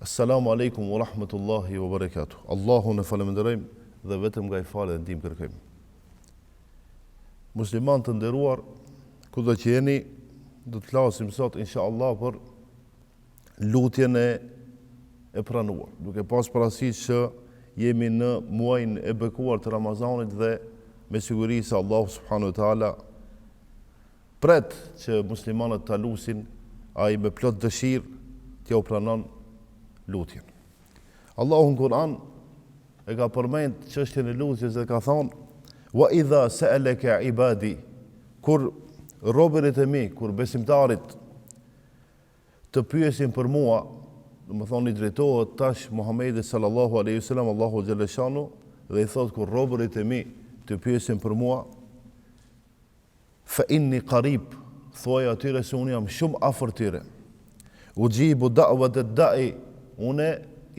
Assalamu alaikum wa rahmatullahi wa barakatuh. Allahun e falënderojmë dhe vetëm nga ai falje dhe ndihmë kërkojmë. Musliman të nderuar, kudo që jeni, do të flasim sot inshallah për lutjen e e pranuar, duke pas parasysh që jemi në muajin e bekuar të Ramazanit dhe me siguri se Allahu subhanahu wa taala Pret që muslimanët ta lusin, ai me plot dëshirë t'jau pranon lutjen. Allahu në Kur'an e ka përmend çështjen e lutjes dhe ka thonë: "Wa idha sa'alaka ibadi" Kur robërit e mi, kur besimtarit të pyesin për mua, domethonë i drejtohet tash Muhamedit sallallahu alaihi wasallam Allahu xhaleshanu dhe i thotë kur robërit e mi të pyesin për mua, Fa inni qarib, thuaj atyre se unë jam shumë afër tyre. Uxhibu da'wat ad-da'i, unë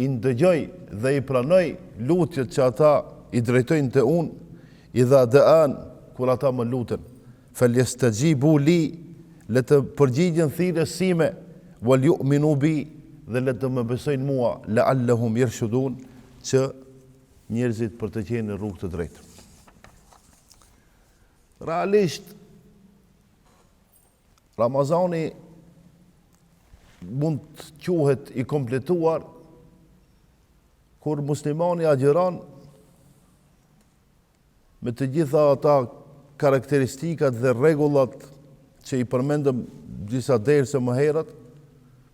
i ndëgjoj dhe i pranoj lutjet që ata i drejtojnë te unë, idha da'an, kur ata më luten. Fel yastajibu li, le të përgjigjen thirrjes sime, wal yu'minu bi, dhe le të më besojnë mua, la'allahum yarshudun, që njerëzit për të qenë në rrugë të drejtë. Realisht, Ramazani mund të quhet i kompletuar kur muslimani agjëron me të gjitha ata karakteristikat dhe rregullat që i përmendëm disa derse më herët,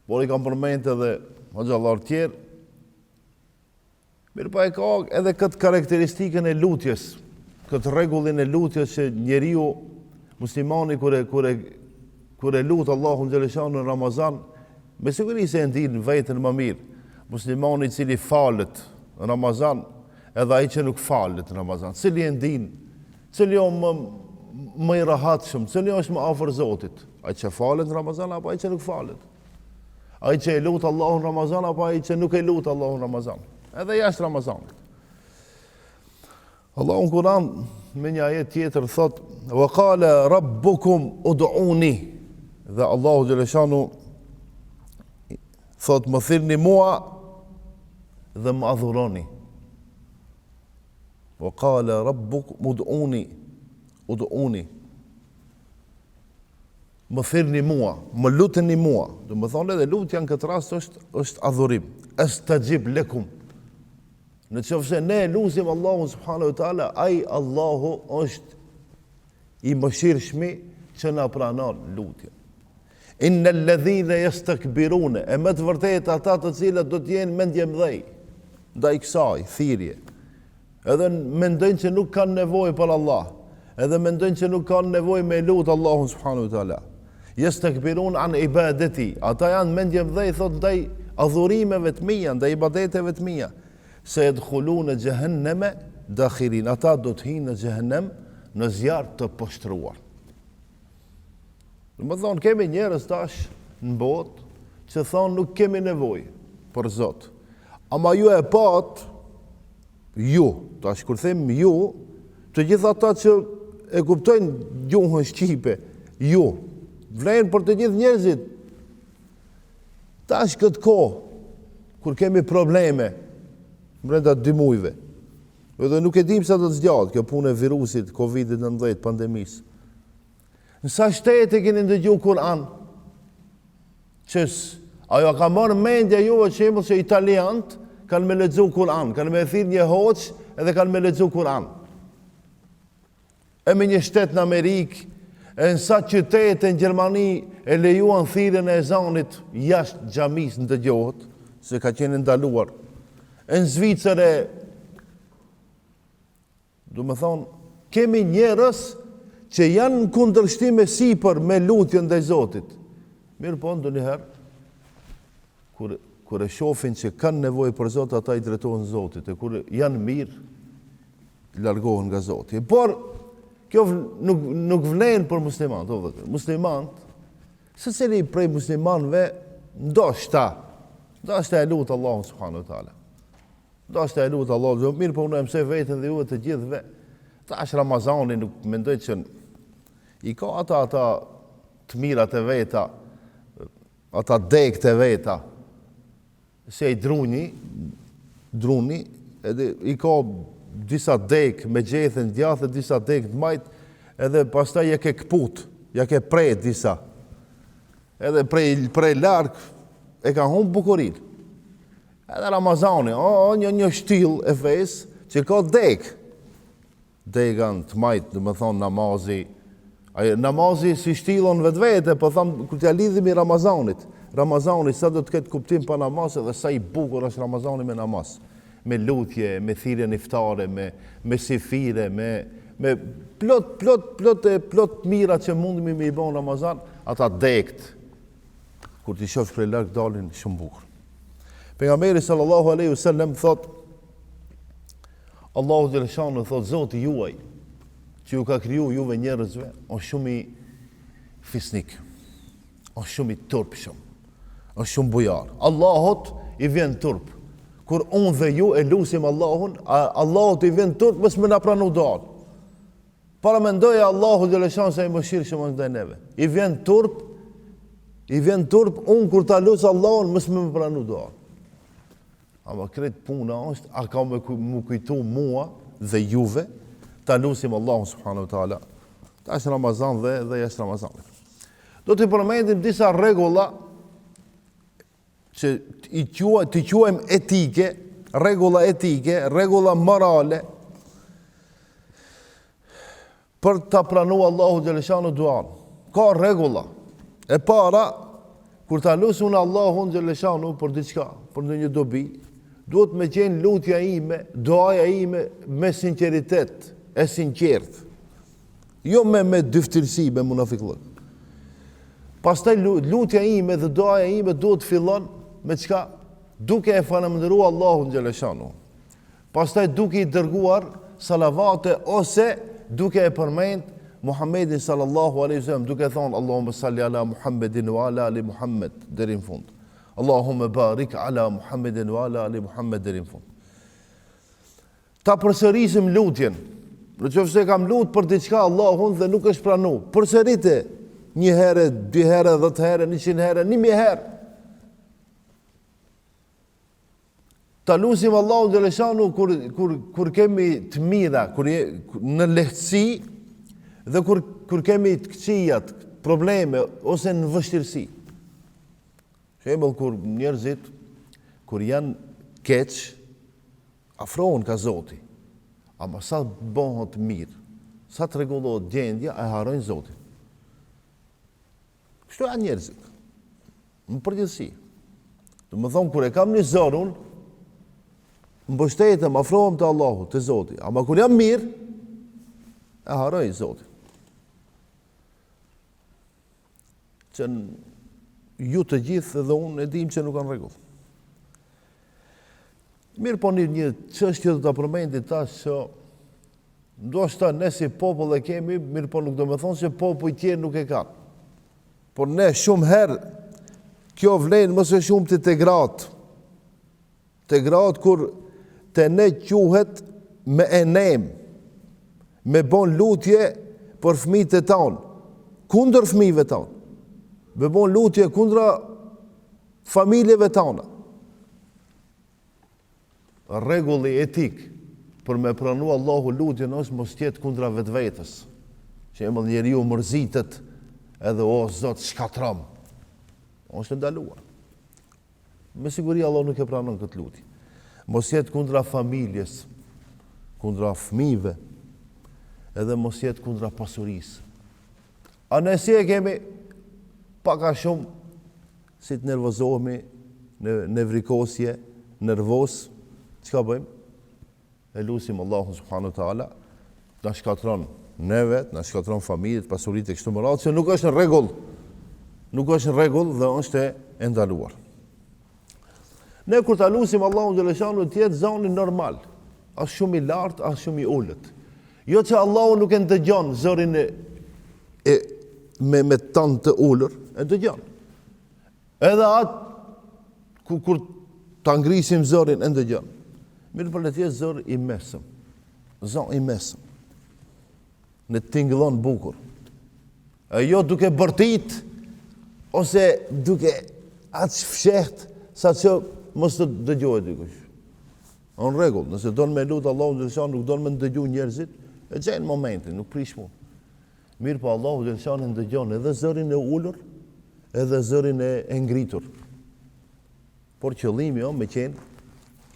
por i kanë përmend edhe hoxhallarë tjerë, Mirëpo e ka edhe këtë karakteristikën e lutjes, këtë rregullin e lutjes që njeriu muslimani kur e kur e kur e lut Allahun xheleshanu në Ramazan, me siguri se e ndin veten më mirë. Muslimani i cili falet në Ramazan, edhe ai që nuk falet në Ramazan, cili e ndin, cili o më më i rahatshëm, cili është më afër Zotit, ai që falet në Ramazan apo ai që nuk falet. Ai që e lut Allahun në Ramazan apo ai që nuk e lut Allahun në Ramazan? Edhe jashtë Ramazanit. Allahu në Kur'an me një ajet tjetër thot: "Wa qala rabbukum ud'uni." Dhe Allahu xheleshanu thot më thirrni mua dhe më adhuroni. Wa qala rabbukum ud'uni. Ud'uni. Më thirrni mua, më luteni mua. Domethonë edhe lutja në këtë rast është, është adhurim. Estaxhib lekum. Në qoftë se ne e lusim Allahun subhanahu wa taala, ai Allahu është i mëshirshmi që na pranon lutjen. Inna alladhina yastakbiruna, e me të vërtetë ata të cilët do të jenë mendjemdhej ndaj kësaj thirrje. Edhe mendojnë që nuk kanë nevojë për Allah. Edhe mendojnë që nuk kanë nevojë me lut Allahun subhanahu wa taala. Yastakbirun an ibadati. Ata janë mendjemdhej thot ndaj adhurimeve të mia, ndaj ibadeteve të mia. Seyadkhuluna jahannama dakhirin. Ata do të hyjnë në xhehenem në zjarr të poshtruar. Domethonë, kemi njerëz tash në botë që thonë nuk kemi nevojë për Zot. Ama ju e patë, ju, tash kur them ju, të gjithë ata që e kuptojnë gjuhën shqipe, ju, vlen për të gjithë njerëzit. Tash këtë kohë, kur kemi probleme, brenda dy mujve, edhe nuk e dim sa do të zgjatë kjo punë e virusit, Covid-19, pandemisë. Në sa shtete keni ndëgju Kur'an? Qës, a ju ka marrë mendja juve shembull që italianët kanë me lexu Kur'an, kanë me thirrë një hoxhë edhe kanë me lexu Kur'an. E me një shtet në Amerikë, e në sa qytete në Gjermani e lejuan thirrjen e ezanit jashtë xhamisë ndëgjohet, se ka qenë ndaluar. E në Zvicër e Domethonë, kemi njerëz që janë në kundërshtim e sipër me lutjen ndaj Zotit. Mirëpo, ndonjëherë, kur, kur e shofin që kanë nevojë për Zot, ata i drejtohen Zotit, e kur janë mirë, largohen nga Zoti. Por, kjo nuk, nuk vlen për muslimanët, o vëllezër. Muslimanët, secili prej muslimanëve, ndoshta, ndoshta e lut Allahun subhanahu wa taala. Ndoshta e lut Allahun, mirëpo unë e mësoj veten dhe juve të gjithëve. Tash Ramazani nuk mendoj që i ka ata ata të mirat e veta, ata degët e veta. Si ai druni, druni, edhe i ka disa degë me gjethe në djathtë, disa degë të majtë, edhe pastaj ja ke këput, ja ke pre disa. Edhe prej, prej larg e ka humbë bukurinë. Edhe Ramazani, o, o një, një shtyllë e fesë që ka degë. Dega në të majtë, domethonë namazi, ai, namazi si shtyllë në vetvete, po tham, kur t'ja lidhimi Ramazanit, Ramazani sa do të ketë kuptim pa namaz edhe sa i bukur është Ramazani me namaz, me lutje, me thirrje në iftare, me, me syfyre, me, me plot, plot, plot, e plot mira që mundemi me i bo në Ramazan, ata degët, kur t'i shofsh prej larg dalin shumë bukur. Pejgamberi sallallahu alaihi wasallam thot Allahu xheleshanuhu thot Zoti juaj që ju ka kriju juve njerëzve është shumë i fisnik, është shumë i turpshëm, është shumë bujar. Allahut i vjen turp. Kur unë dhe ju e lusim Allahun, Allahut i vjen turp mos me na pranu duan. Paramendoje Allahu xheleshanuhu sa i mëshirshëm është ndaj neve. I vjen turp, i vjen turp unë kur ta lus Allahun mos me më pranu duan. Ama krejt puna është, a ka me m'u kujtu mua dhe juve, ta lusim Allahun subhanahu wa taala. Tash Ramazan dhe dhe jashtë Ramazanit. Do t'i përmendim disa rregulla që i quaj, t'i quajmë etike, rregulla etike, rregulla morale për ta pranu Allahu xheleshanuhu duan. Ka rregulla. E para, kur ta lus unë Allahun xheleshanuhu për diçka, për ndonjë dobi, duhet me qenë lutja ime, duaja ime me sinqeritet, e sinqertë. Jo me me dyftyrësi, me munafikllëk. Pastaj lutja ime dhe duaja ime duhet të fillon me çka? Duke e falënderu Allahun xheleshanuhu. Pastaj duke i dërguar salavate ose duke e përmend Muhammedin sallallahu alaihi wasallam duke thonë Allahumma salli ala Muhammedin wa ala ali Muhammed deri në fund. Allahumma barik ala Muhammedin wa ala ali Muhammed deri në fund. Ta përsërisim lutjen. Në qoftë se kam lut për diçka Allahun dhe nuk është pranu, përsërite një herë, dy herë, 10 herë, 100 herë, 1000 herë. Ta lusim Allahun xheleshanuhu kur, kur, kur kemi të mira, kur je, në lehtësi dhe kur, kur kemi të këqijat, probleme ose në vështirësi. Shembull kur njerëzit kur janë keq, afrohen ka Zoti. Ama sa bëhet mirë, sa të rregullohet gjendja, e harrojnë Zotin. Kështu janë njerëzit. Në përgjithësi. Domethonë, kur e kam një zor unë, mbështetem, afrohem te Allahu, te Zoti. Ama kur jam mirë, e harroj Zotin. Që ju të gjithë edhe unë e dim që nuk a n'rregull. Mirëpo një, një çështje do ta përmendi tash që ndoshta ne si popull e kemi, mirëpo nuk domethonë se popujt tjerë nuk e kanë. Por ne shumë herë, kjo vlen më së shumti te gratë. Te gratë kur te ne quhet me e nem, me bon lutje për fmijët e tanë, kundër fmijëve tanë, me bon lutje kundra familjeve tana. Rregulli etik për me pranu Allahu lutjen është mos t'jetë kundra vetvetes. Shembull njeriu mërzitet edhe o Zot shkatrom. Është e ndaluar. Me siguri Allahu nuk e pranon këtë lutje. Mos jetë kundra familjes, kundra fëmijëve, edhe mos jetë kundra pasurisë. A ne si e kemi pak a shumë Si të nervozohemi, në nevrikosje, nervoz, çka bëjmë? E lusim Allahun subhanahu teala, të na shkatron neve, të na shkatron familjet, pasuritë e kështu me radhë, që nuk është në rregull. Nuk është në rregull dhe është e ndaluar. Ne kur ta lusim Allahun xheleshanuhu të jetë zani normal, as shumë i lartë, as shumë i ulët. Jo që Allahu nuk e ndëgjon zërin e, e me me ton të ulur, e ndëgjon. Edhe atë ku kur ta ngrisim zërin e ndëgjon. Mirëpo le të jetë zër i mesëm. Zë i mesëm. Në tingëllon bukur. E jo duke bërtit ose duke aq fsheht sa që. mos të dëgjojë dikush. Në rregull, nëse don me lut Allahun xheleshanuhu, nuk don me ndëgju njerëzit, e gjen momentin, nuk prish punë. Mirëpo Allahu xheleshanuhu ndëgjon edhe zërin e ulur, edhe zërin e, e ngritur. Por qëllimi o me qenë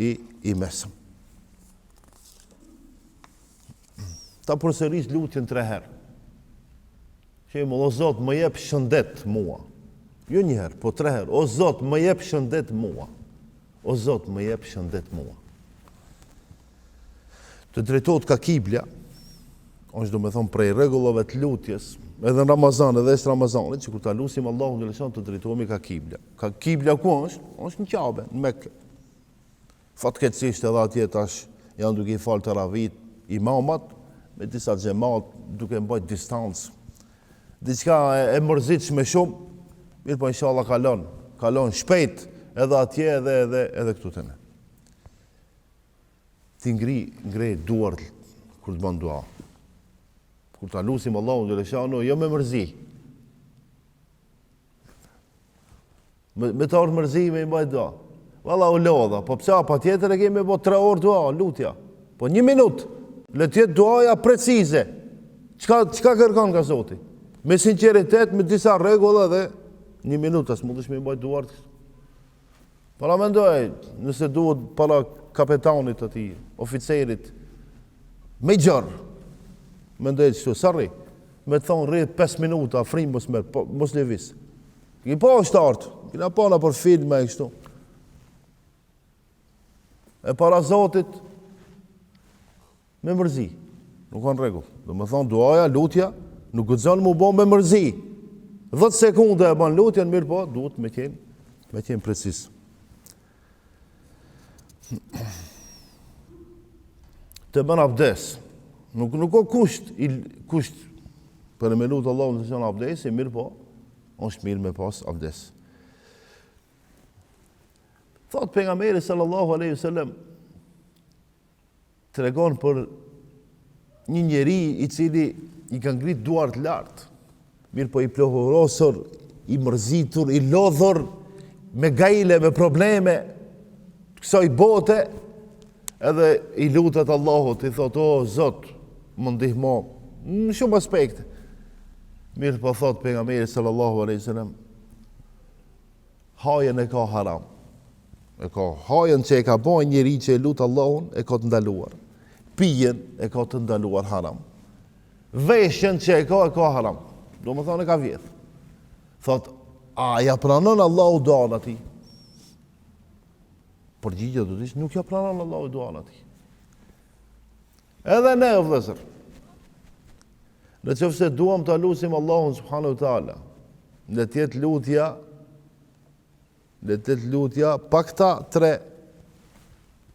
i, i mesëm. Ta përsëris lutjen tre herë. Shembull, o Zot, më jep shëndet mua. Jo një herë, po tre herë. O Zot, më jep shëndet mua. O Zot, më jep shëndet mua. Të drejtohet ka kiblja, është domethonë prej rregullave të lutjes, edhe në Ramazan, edhe jashtë Ramazanit, që kur ta lusim Allahun xheleshanuhu të drejtohemi ka kiblja. Ka kiblja ku është? është në Qabe, në Mekë. Fatkeqësisht edhe atje tash janë duke i falë teravit imamat me disa xhemat duke mbajt distancë. Diçka e, e mërzitshme shumë, mirëpo inshallah kalon, kalon shpejt edhe atje edhe edhe edhe këtu te ne. T'i ngri, ngre duart kur të bën dua. Kur ta lusim Allahun xheleshanuhu, jo me mërzi. Me, me të ardhë mërzi me i mbajt dua. Valla u lodha, po pse patjetër e kemi bo tre orë dua, lutja. Po një minut, le të jetë duaja precize. Çka, çka kërkon nga Zoti? Me sinqeritet, me disa rregulla dhe një minut, as mundesh me i mbajt duart. Paramendoj, nëse duhet para kapetanit të tij, oficerit, me gjërë, mendoj qështu, sa rri, me të thonë rri 5 minuta, frymë mos merr, po, mos lëviz. I pa ushtarët, kina pa nëpër filma e kështu. E para Zotit, me mërzi, nuk ka në rregull. Domethonë, duaja, lutja, nuk guxon m'u bo me mërzi. 10 sekunde e ban lutjen, mirëpo, duhet me qenë, me qenë preciz. Të bën abdes. Nuk, nuk o kusht, i, kusht për me lutë Allahun xheleshanuhu abdesi, mirëpo, është mirë me pas abdes. Thot pejgamberi sallallahu aleyhi sallam, tregon për një njeri i cili i ka ngrit duart lart, mirëpo i pluhurosur, i mërzitur, i lodhur, me gajle, me probleme, të kësaj bote, edhe i lutet Allahut, i thot, o Zot, më ndihmo, në shumë aspekte. Mirëpo thot pejgamberi sallallahu aleyhi sallam, Hajen e ka haram. E ka hajen që e ka bo njeri që e lut Allahun, e ka të ndaluar. Pijen e ka të ndaluar haram. Veshjen që e ka, e ka haram. Domethonë e ka vjedh. Thot, a ja pranon Allahu duan atij? Përgjigja do të ishte, nuk ja pranon Allahu duan atij. Edhe ne, o vëllezër, në qoftë se duam ta lusim Allahun subhanahu teala, le të jetë lutja, le të jetë lutja pa këta tre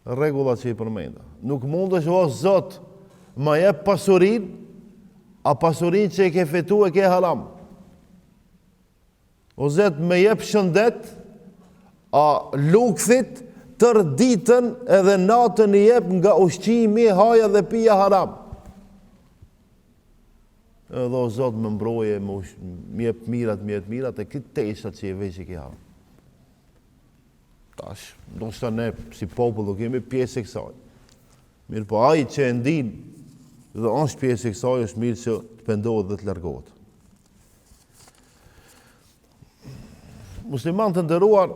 rregulla që i përmenda. Nuk mundesh o Zot, më jep pasurinë, a pasurinë që e ke fitu e ke haram. O Zot më jep shëndet, a lukthit tërë ditën edhe natën i jep nga ushqimi, haja dhe pija haram. Edhe o Zot më mbroje, më, ush, më jep mirat, më jep mirat, e këtë teshat që i vesh i ke haram. Tash, ndoshta ne si popull nuk jemi pjesë e kësaj. Mirëpo ai që e ndin dhe është pjesë e kësaj, është mirë që të pendohet dhe të largohet. Musliman të nderuar,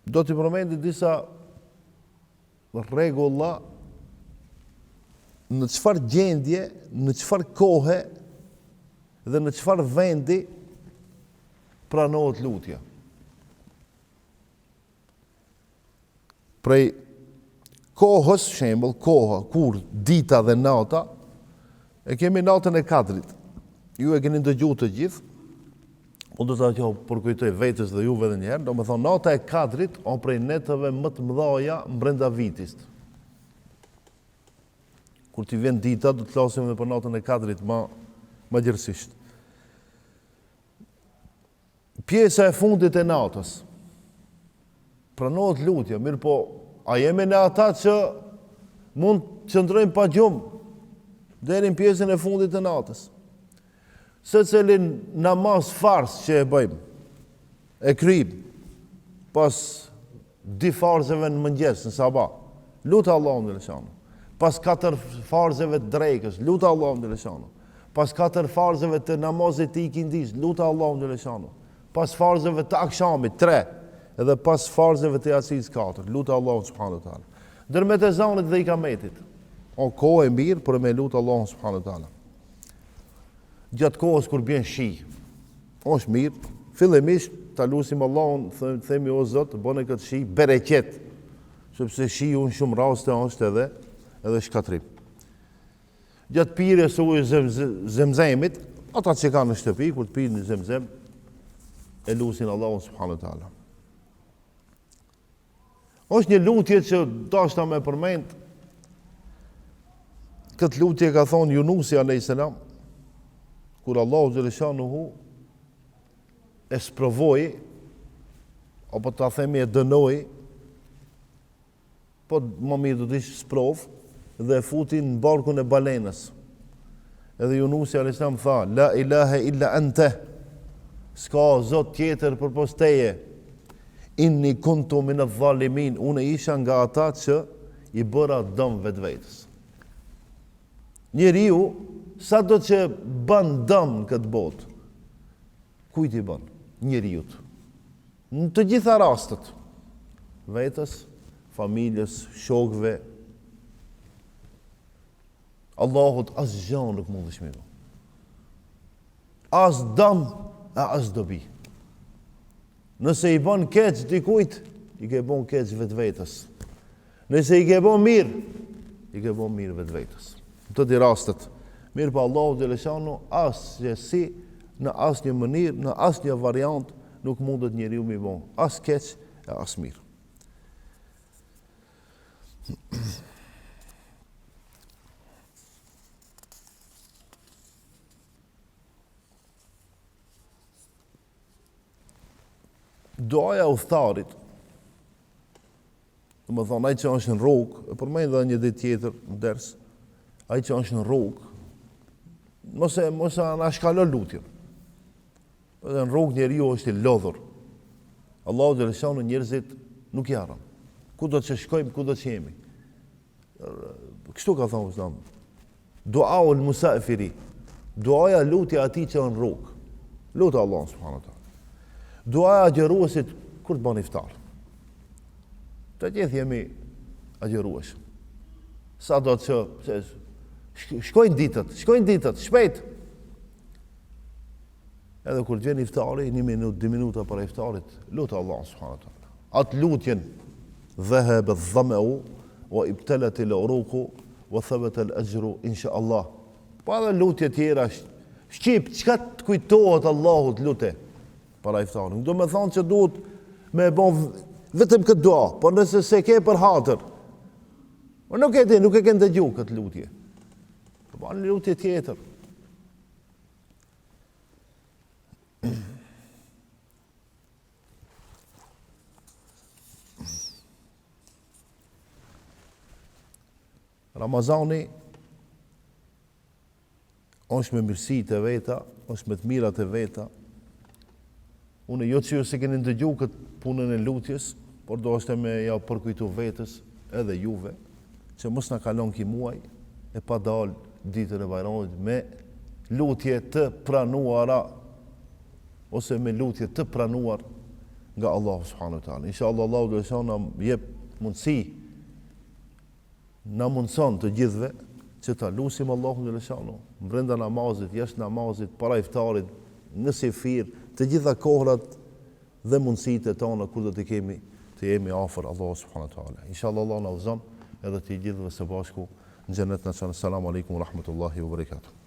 do t'i përmendi disa rregulla në çfarë gjendje, në çfarë kohe dhe në çfarë vendi pranohet lutja. Prej kohës, shembull, koha, kur dita dhe nata, e kemi natën e Kadrit. Ju e keni ndëgju të gjithë, unë do ta përkujtoj vetes dhe juve edhe njëherë, domethonë, nata e Kadrit, o prej netëve më të mdhaja mbrenda vitit. Kur t'i vjen dita, do të flasim edhe për natën e Kadrit ma, ma gjerësisht. Pjesa e fundit e natës. Pranohet lutja, mirëpo, a jemi ne ata që mund të qëndrojmë pa gjumë deri në pjesën e fundit të natës. Secilin namaz farz që e bëjmë. E kryjmë pas dy farzeve në mëngjes, në sabah. Lute Allahun xheleshanuhu. Pas katër farzeve të drekës, lute Allahun xheleshanuhu. Pas katër farzeve të namazit të ikindisë, lute Allahun xheleshanuhu. Pas farzeve të akshamit, tre, edhe pas farzeve të jacisë, katër, lute Allahun subhanahu wa taala. Ndërmjet ezanit dhe ikametit, o kohë e mirë për me lutë Allahun subhanahu wa taala. Gjatë kohës kur bjen shi, është mirë, fillimisht ta lusim Allahun, themi o Zot, bëne këtë shi bereqet, sepse shiu në shumë raste është edhe edhe shkatërrim. Gjatë pirjes së ujit zem, zemzemit, ata që kanë në shtëpi kur të pinë zemzem e lusin Allahun subhanahu wa taala. Është një lutje që dashta me përmend. Këtë lutje ka thonë Junusi alayhis salam kur Allahu xheleshanuhu e sprovoi apo ta themi e dënoi Po më mirë do të ishte sprovë dhe e futi në barkun e balenës. Edhe Junusi alayhis salam tha: La ilaha illa ente. S'ka zot tjetër përpos teje. Inni kuntu min adh-dhalimin. Unë isha nga ata që i bëra dëm vetvetes. Njeriu sado që bën dëm në këtë botë, kujt i bën? Njeriut. Në të gjitha rastet, vetes, familjes, shokëve, Allahut asgjë nuk mundesh me i bo. As dëm e as dobi. Nëse i bën keq dikujt, i ke bon keq vetvetes. Nëse i ke bon mirë, i ke bon mirë vetvetes. Në të dy rastet, mirëpo Allahu xheleshanuhu, assesi, në asnjë mënyrë, në asnjë variant, nuk mundet njeriu me i bon, as keq e as mirë. Duaja e udhëtarit, Domethonë, ai që është në rrugë, e përmenda edhe një ditë tjetër në ders, ai që është në rrugë, mos e, mos e anashkalo lutjen. Edhe në rrugë njeriu është i lodhur. Allahu xheleshanuhu njerëzit nuk i harron. Kudo që shkojmë, kudo që jemi. Kështu ka thonë Islam. Duaul musafiri. Duaja lutja e atij që në rrugë. Lute Allahun subhanahu wa taala. Duaja e agjëruesit kur të bën iftar. Të gjithë jemi agjërues. Sado që se, shkojnë ditët, shkojnë ditët, shpejt. Edhe kur të vjen iftari, një minutë, dy minuta para iftarit, lute Allahun subhanahu wa taala. Atë lutjen dhehebe dhameu wa ibtalat al uruku wa thabata al ajru insha Allah. Po edhe lutje tjera shqip, çka të kujtohet Allahut lute para iftarit. Nuk do me thonë që duhet me e bon vetëm këtë dua, por nëse s'e ke për hatër, po nuk e di, nuk e ke ndëgju këtë lutje. Po ban lutje tjetër. Ramazani është me mirësitë e veta, është me të mirat e veta. Unë jo që ju s'e keni ndëgju këtë punën e lutjes, por deshta me ja përkujtu vetes edhe juve, që mos na kalon ky muaj e pa dalë ditën e Bajramit me lutje të pranuara ose me lutje të pranuar nga Allahu subhanahu wa taala. Inshallah Allahu xheleshanuhu na jep mundësi na mundëson të gjithëve që ta lusim Allahun xheleshanuhu brenda namazit, jashtë namazit, para iftarit, në sefir, të gjitha kohërat dhe mundësitë tona kur do t'i kemi të jemi afër Allahut subhanahu wa taala. Inshallah Allah na udhëzon edhe të gjithëve së bashku në xhenet na çon. Selam aleikum wa rahmetullahi wa barakatuh.